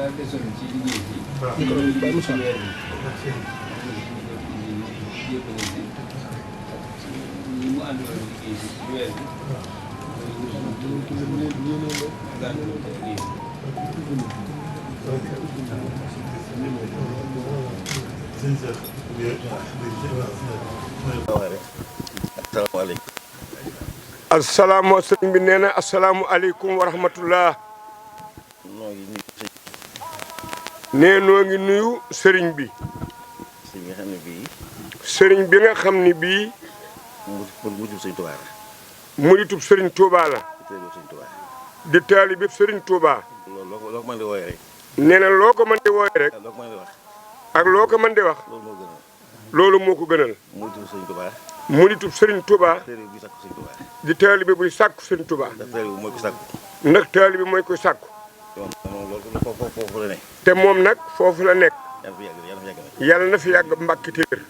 daal desoon ci liggéey bi. waaw ci weer bi yëpp ñi mu àndoon liggéey bi ci weer bi. assalaamu sëriñ bi nee na asalaamualeykum wa rahmatullah. nee noo ngi nuyu sëriñ bi. sëriñ bi nga xam ne bii. muritub sëriñ Touba la. di taalibe sëriñ Touba. loo ko mën di wooyee rek. nee na loo ko mën di wooyee rek. loo ko mën di wax. ak loo ko mën di wax. loolu moo ko gënal. muritub sëriñ Touba. muritub sëriñ Touba. taalibe buy sàkku sëriñ Touba. di taalibe buy sàkku sëriñ Touba. ndax taalibe mooy ko sàkku. ndax taalibe mooy ko sàkku. foofu la ne. te moom nag foofu la nekk. yàlla na fi yàgg yàlla na fi yàgg mbàkki téer.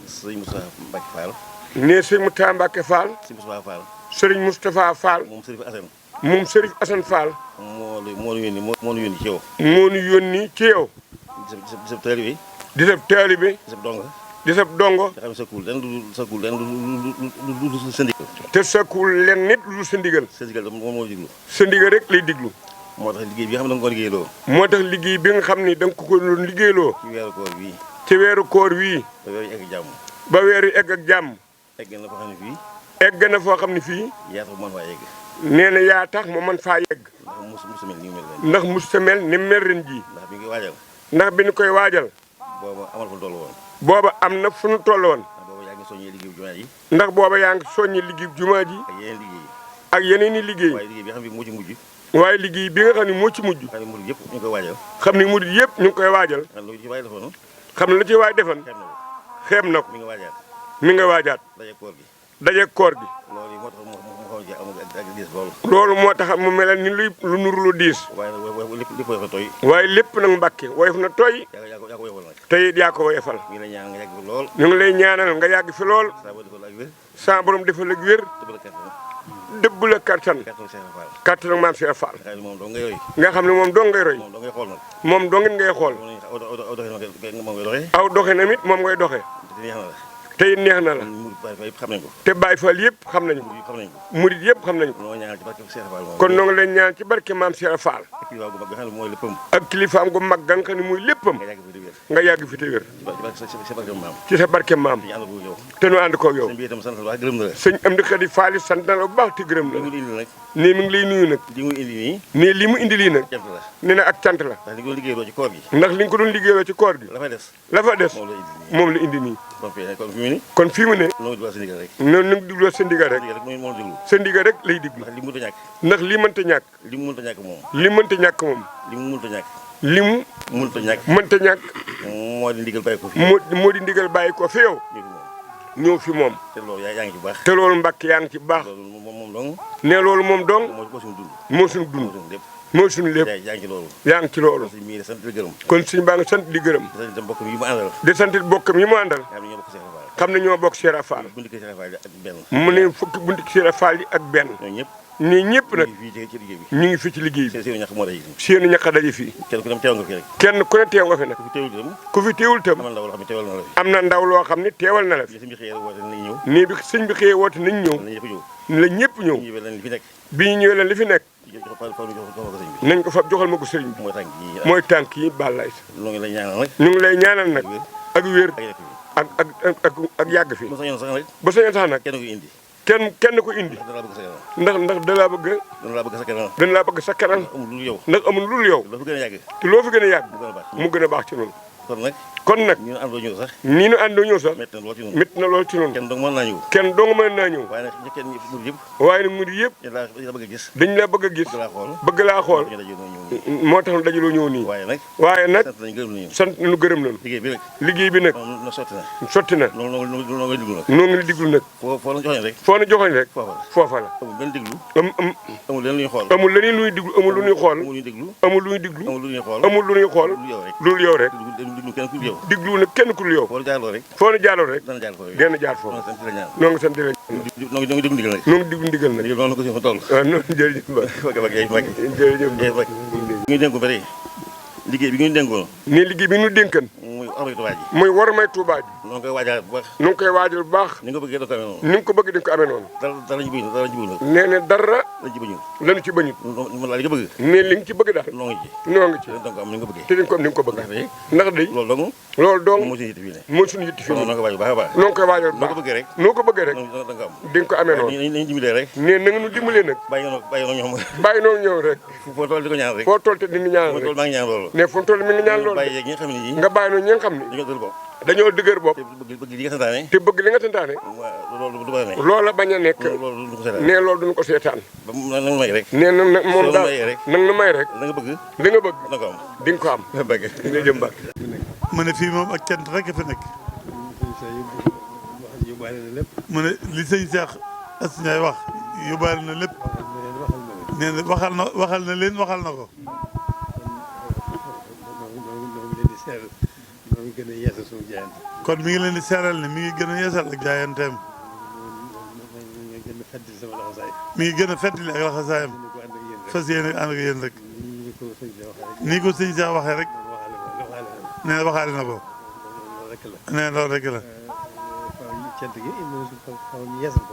sëriñ Moustapha Mbacke Fall. nee sëriñ Moustapha Mbacke Fall. sëriñ Moustapha Fall. sëriñ Moustapha Fall. moom sëriñ Assane. moom sëriñ Assane Fall. moo nu yónni ci yow. moo nu yónni ci yow. di sa taalibe. di sa taalibe. di sa donga. di sa dongo. nga xam ne sakkul lenn lu sa ndigal. te sakkul len nit lu sa ndigal. sa ndigal moom moo diglu. sa ndigal rek lay diglu. moo tax liggéey bi nga xam ne da nga ko liggéeyloo. moo tax liggéey bi nga xam ni da nga ko doon liggéeyloo. ci weeru koor bii. ci weeru koor wii. ba weeru egg jàmm. ba weeru egg ak jàmm. egg na foo xam ne fii. egg na foo xam ne fii. yaa tax mu mën faa yegg. nee na yaa tax mu mën faa yegg. ndax musta mel ni mu mel ren. ndax musta mel ni mel ren jii. ndax bi nga waajal. ndax bi ñu koy waajal. booba amal fa toll woon. booba am na fu ñu toll woon. ndax booba yaa ngi soññee liggéey jumaa ji. ndax booba yaa ngi soññi liggéey jumaa ji. ak yeneen liggéey. ak yeneen i liggéey. waaye liggéey bi nga xam ne moo ci mujj. waaye liggéey bi nga xam ne moo ci mujj. xam ne murid yëpp ñu ngi koy waajal. xam ne murid yëpp ñu ngi koy waajal. xam ne lu ci waay defoon. xam ne lu ci waay defan. xeeb na ko. mi nga waajaat. mi nga waajaat. daje koor gi. daje koor gi. loolu moo tax mu xaw a am ak diis loolu. loolu moo tax mu mel ni lu nuru lu diis. waaye nag lépp woyof na tooy. waaye lépp nag mbàkke woyof na tooy. yaa ko woyofal nag. te it yaa ko woyofal. ñu ngi lay ñaan nga yàgg fi lool. ñu ngi lay ñaanal nga yàgg fi lool. saa boo defal ak wér. saa borom defal ak wér. dëbb la kattan. kattan ak maam Cheikh Fall. nga xam ne moom dong ngay roy. nga xam ne moom dong ngay roy. moom dong ngay xool nag. moom dongit ngay xool. aw doxe na mit moom ngay doxe. te it neex na la. te Baay Faal yëpp xam nañu ko. murit yëpp xam nañu ko. kon noo ngi leen ñaan ci barke maam Cheikh Fall. ak kilifaam gu mag ga nga xam ne muy léppam. nga yàgg fi te wér. ci sa barke maam. te nu ànd koog yow. sëñ Amdi Xadi Fall sant na la bu baax te gërëm la. nii mi ngi lay nuyu nag. nii li mu indi lii nag. nee na ak cant la. ndax li nga ko doon liggéeyoo ci koor gi. la fa des moom la indi nii. kon fii mu ne. noonu nu ngi digloo sa ndigal rek. sa ndigal rek lay diglu. ndax lii mënta ñàkk. li mënta ñàkk moom. li mu mënta ñàkk. moo di ndigal bàyyi ko fi. moo di ndigal bàyyi ko fi yow. ñëw fi moom. te loolu yaa ngi ci baax. te loolu Mbàkke yaa ngi ci baax. ne loolu moom dong. moo suñu dund. mooy suñu lépp. yaa ngi ci loolu. kon sëñ baa nga sant di gërëm. di sant bokkam yi mu àndal. xam ne ñoo bokk Cheikh Fall. mu ne fukki bunti Cheikh Fall yi ak benn. nii ñëpp nag ñu ngi fi ci liggéey bi. seenu ñax daje fii. kenn ku ne teew nga fi nag. ku fi teewul tam. am na ndaw loo xam ne teewal na la fi. nii bi sëñ bi xëyee woote nañ ñëw. la ñëpp ñëw. bi ñu ñëwee leen li fi nekk. nañ ko fab joxal ma ko sëriñ bi. mooy tànk yi bàllaay sa. ñu ngi lay ñaanal nag. ak wér ak yàgg fi. ba sañoon sax nag. kenn ko indi. ndax dalaa bëgg. dana laa bëgg sa kanam. ndax amul lul yow. te loo fi gën a yàgg. mu gën a baax ci noonu. kon nag ñu àndoo ñëw sax nii nu àndoo ñëw sax métti na lool ci noonu métti na lool ci noonu kenn dong mën naa ñëw kenn dong mën naa ñëw waaye nag kenn murid yëpp waaye nag murid yëpp dañ la bëgg a gis dañ la bëgg a gis bëgg laa xool bëgg laa xool ñu daje ñëw moo tax dajaloo ñëw nii waaye nag sant nañu gërëm nañu liggéey bi nag sotti na noo ngi diglu nag noo ngi diglu nag foo la joxoñ rek foo na joxoñ rek foofa la amul benn diglu amul leneen lu ñuy xool amul leneen luy diglu amul lu ñuy xool amul lu ñuy diglu amul lu ñuy diglu amul lu ñuy xool amul lu ñuy xool loolu yow rek diglu kenn ku yow diglu nag kenn ku yow foo jaarloo rek foo na jaaroo rek dana jaar foofu genn jaar foofu noo ngi sant la noo ngi diglu ndigal nag noo ngi diglu ndigal nag noonu ko si fa toll waaw noonu jërëjëf jërëjëf ñu dénk ko ba tey liggéey bi ñu dénkoon nii liggéey bi ñu dénkan muy ormay Tuubaa ji muy warmay Tuubaa ji noo ngi koy waajal bu baax nu ngi koy waajal bu baax ni nga bëggee da ko amee noonu ni nga ko bëgg di ko amee noonu dara ñu bëgg dara ñu bëgg nee na dara lañ ci bañu lañu ci bañut mo la li nga bëgg ne li nga ci bëgg daal noo ngi ci te am ni nga bëggee te dañ ko am ni nga ko bëgg ndax day loolu dong moo suñu yitte fii ne mooy suñu yitte fii noo ko waajal baax a baax noo ngi koy waajal noo ko bëggee rek noo ko bëggee rek da nga am di nga ko amee noonu nañu dimbalee rek ne na nga nu dimbalee nag bàyyi noonu ñëw rek foo toll di ko ñaan rek foo toll te di ñaan rek maa ngi ñaan loolu ne fu mu toll mi ngi ñaan loolu bàyyi ñi nga xam ne nga bàyyi noonu ñi nga xam ne dañoo dëgër bopp bëgg li nga santaane te bëgg li nga santaane loolu du ba ne loola bañ a nekk ne loolu duñu ko seetaan nag may rek ne nag moom daal nag na may rek la nga bëgg li nga bëgg da ko am di nga ko am nga jëm bàkk mu ne fii moom ak cant rek fi nekk mu ne li sëñ Cheikh Astou Ndiaye wax yóbbaale na lépp nee na waxal na leen waxal na ko kon mi ngi leen di seeral ne mi ngi gën a yeesal ak jaayanteem mi ngi gën a feddali ak laxasaayam fas yéene ànd ak yéen rek nii ko sëñ Cheikh waxee rek nee na waxaale na ko nee na loolu rek la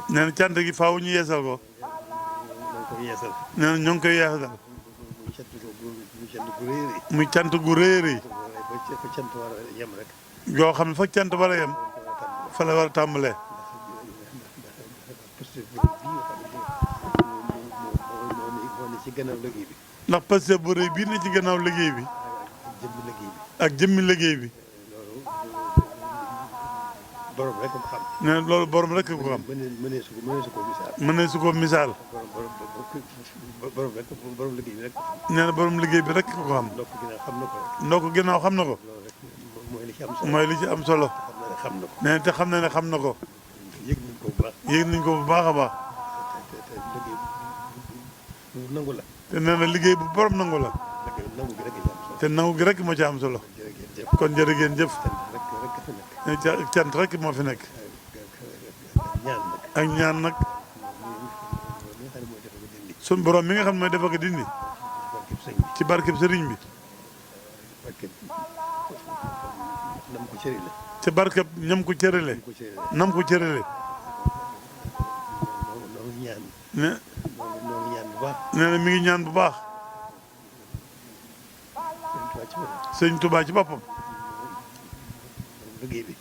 nee na cant gi faaw ñu yeesal ko nee na ñoo ngi koy yeesal muy cant gu rëy a rëy yoo xam ne fa cant war a yem fa la war a tàmbalee ndax parce que bu rëy bii na ci gannaaw liggéey bi ak jëmmi liggéey bi nee na loolu borom rek ko xam mënee su ko misaal nee na borom liggéey bi rek ko xam ndoo ko ginnaaw xam na ko mooy li ci am solo nee na te xam na ne xam na ko yëg nañ ko bu baax a baax te nee na liggéey bu borom nangu la te nangu gi rek moo ci am solo kon jërë ngeen jëf cant rek moo fi nekk ak ñaan nag sun borom mi nga xam ne mooy dafa ko dindi ci barkeb sëriñ bi ci barkeb ñam ko cërale nam ko cërale nee na mi ngi ñaan bu baax sëñ Tuubaa ci boppam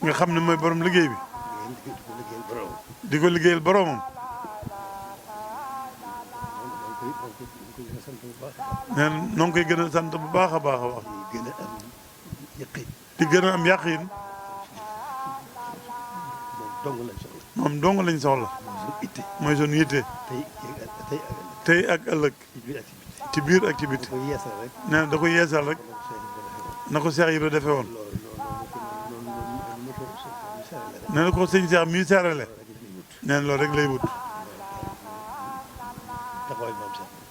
nga xam ne mooy borom liggéey bi di ko liggéeyal boromam nee na noo ngi koy gën a sant bu baax a baax a baax di gën a am yàqiin moom dong lañ soxla mooy sunu yitte tey ak ëllëg ci biir ak ci biti nee na da ko yeesal rek na ko Cheikh Ibra defee woon nee na ko sëñ Cheikh mii seerale nee na loolu rek lay wut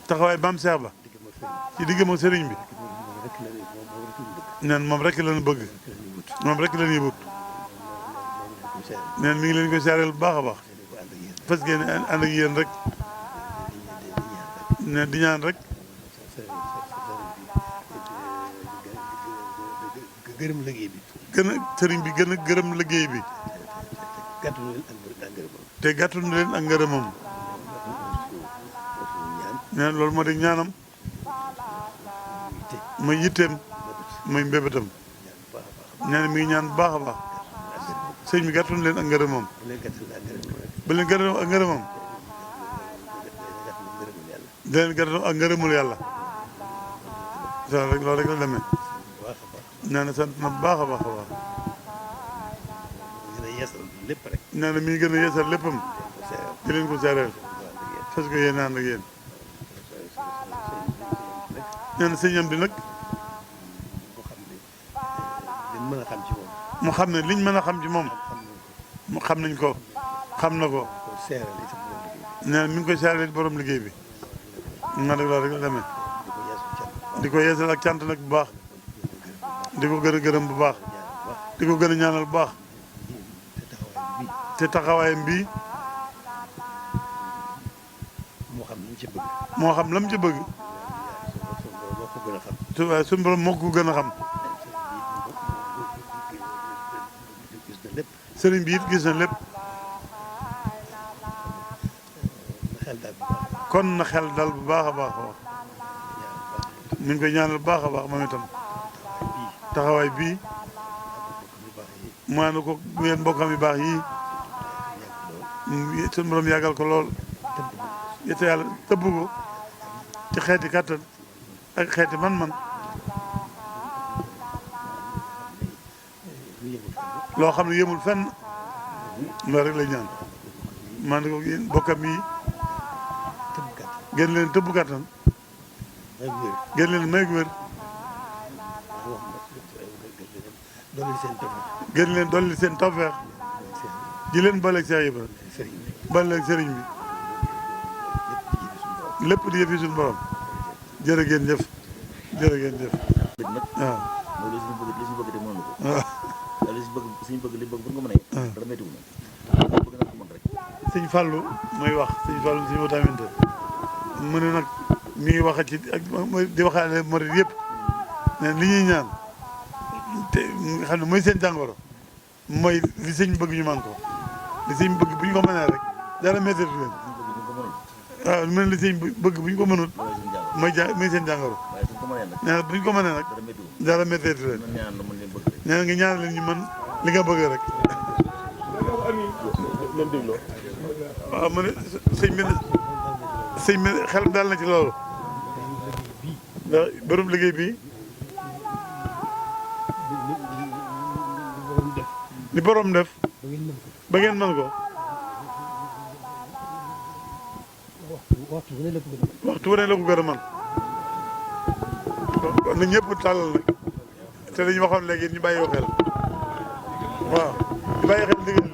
taxawaay maam Cheikh ba ci diggam ak sëriñ bi nee na moom rek la ñu bëgg moom rek la ñuy wut nee na mi ngi leen koy seereel bu baax a baax parce que ànd ak yéen rek nee di ñaan rek gërëm liggéey bi gën a sëriñ bi gën a gërëm liggéey bi gàttu leen ak ngërëmam te gàttu leen ak ngërëmam nee na loolu moo di ñaanam mooy yitteem mooy mbébétam nee na mi ngi ñaan bu baax a baax sëñ bi gàttu leen ak ngërëmam ba leen gërëm ak ngërëmam da leen gàttu ak ngërëmul yàlla loolu rek la demee nee na sant na bu baax a baax a baax. gën a yeesal lépp rek. nee na mi ngi gën a yeesal léppam. di leen ko seereel. fas ko yéene ànd ak yéen. nee na sëñ am di nag. mën a xam ci moom. mu xam ne liñ mën a xam ci moom. mu xam nañ ko. xam na ko. nee na mi ngi koy seereel borom liggéey bi. nga dëgg loolu rek la demee. di ko yeesal ak cant nag bu baax. di ko gën a gërëm bu baax. di ko gën a ñaanal bu baax. te taxawaayam bii. moo xam lu mu ci bëgg. moo xam lam ci bëgg. te waaye suñu borom moo ko gën a xam. sëriñ bi it gis na lépp. kon na xel dal bu baax a baax a baax. ñu ngi koy ñaanal bu baax a baax moom itam. taxawaay bii. mu ànd ko yéen mbokkam yu baax yii. suñu borom yàggal ko lool. te yàlla tëbb ko ci xeeti kàttan ak xeeti man-man. loo xam ne yemul fenn. loolu rek lay ñaan. man ko yéen bokkam yi gën leen tëbb kàttan. gën leen may wér. gën leen dolli seen tawfeex. ji leen booleeg Seex Ibra. booleeg sëriñ bi. lépp di yëf yi suñu borom. jërë ngeen jëf. jërë ngeen jëf. waaw. mooy li suñu bëgg li suñu bëgg te mënuñu ko. waaw. waaye li suñu bëgg li bëgg bu ñu ko mënee. dara méttiwul na. bëgg na ko mën rek. sëñ Fallou mooy wax sëñ Fallou suñu tamit mu ne nag mi ngi wax ci ak di waxaale murid yëpp ne li ñuy ñaan te nga xam ne mooy seen jàngoro mooy li sëñ bëgg ñu man ko li sëñ bëgg bu ñu ko mënee rek dara métti leen. waaw mu ne li sëñ bëgg bu ñu ko mënut mooy seen jàngoro. nee na bu ñu ko mënee nag dara métti leen. nee na nga ñaan leen ñu mën li nga bëgg rek. waaw mu ne sëñ bi xel daal na ci loolu ndax borom liggéey bi li borom def ba ngeen mën ko waxtu wu ne la ko gën a mën kon na ñëpp tàllal nag te dañu waxoon léegi ñu bàyyi xel waaw ñu bàyyi xel ndigal